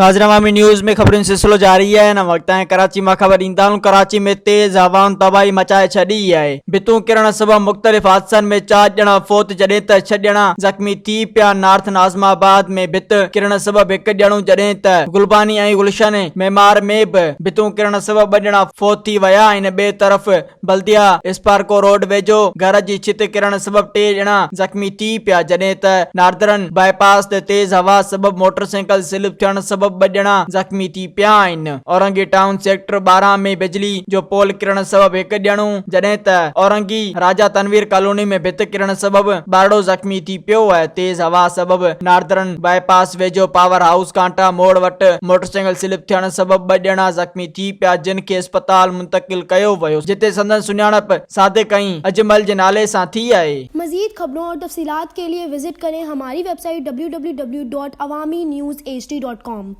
ناظرين عوامي نيوز ۾ خبرن جو سلسلو جاري آهي هن وقت تائين ڪراچي مان خبر ڏيندا هلون ڪراچي ۾ تيز هوائن تباهي مچائي ڇڏي آهي ڀتون ڪرڻ سبب مختلف حادثن ۾ چار ڄڻا فوت جڏهن ته ڇهه ڄڻا زخمي ٿي پيا نارٿ ناظم آباد ۾ ڀت ڪرڻ سبب هڪ ڄڻو جڏهن ته گلباني ۽ گلشن معمار ۾ به ڀتون ڪرڻ سبب ٻه ڄڻا فوت ٿي ويا آهن ٻئي طرف بلديا اسپارڪو روڊ ويجهو گهر جي ڇت ڪرڻ سبب ٽي ڄڻا زخمي ٿي پيا جڏهن ته ناردرن بائي پاس تي تيز هوا سبب موٽرسائيڪل سلپ ٿيڻ سبب ٻه ڄڻا زخمي ٿي پيا آهن. اورنگي ٽائون سيڪٽر 12 ۾ بجلي جو پول ڪرڻ سبب هڪ ڄڻو جڏهن ته اورنگي راجا تنوير ڪالوني ۾ ڀت ڪرڻ سبب ٻارڙو زخمي ٿي پيو آهي تيز هوا سبب ناردرن بائي پاس ويجهو پاور هائوس ڪانٽا موڙ وٽ موٽرسائيڪل سلپ ٿيڻ سبب ٻه ڄڻا زخمي ٿي پيا جن کي اسپتال منتقل ڪيو ويو جتي سندن سڃاڻپ صادق ۽ اجمل جي نالي سان ٿي آهي. مزيد خبرون اور تفصيلات ڪي ليي وزٽ ڪرين هماري website W W W dot Awami news H D dot com.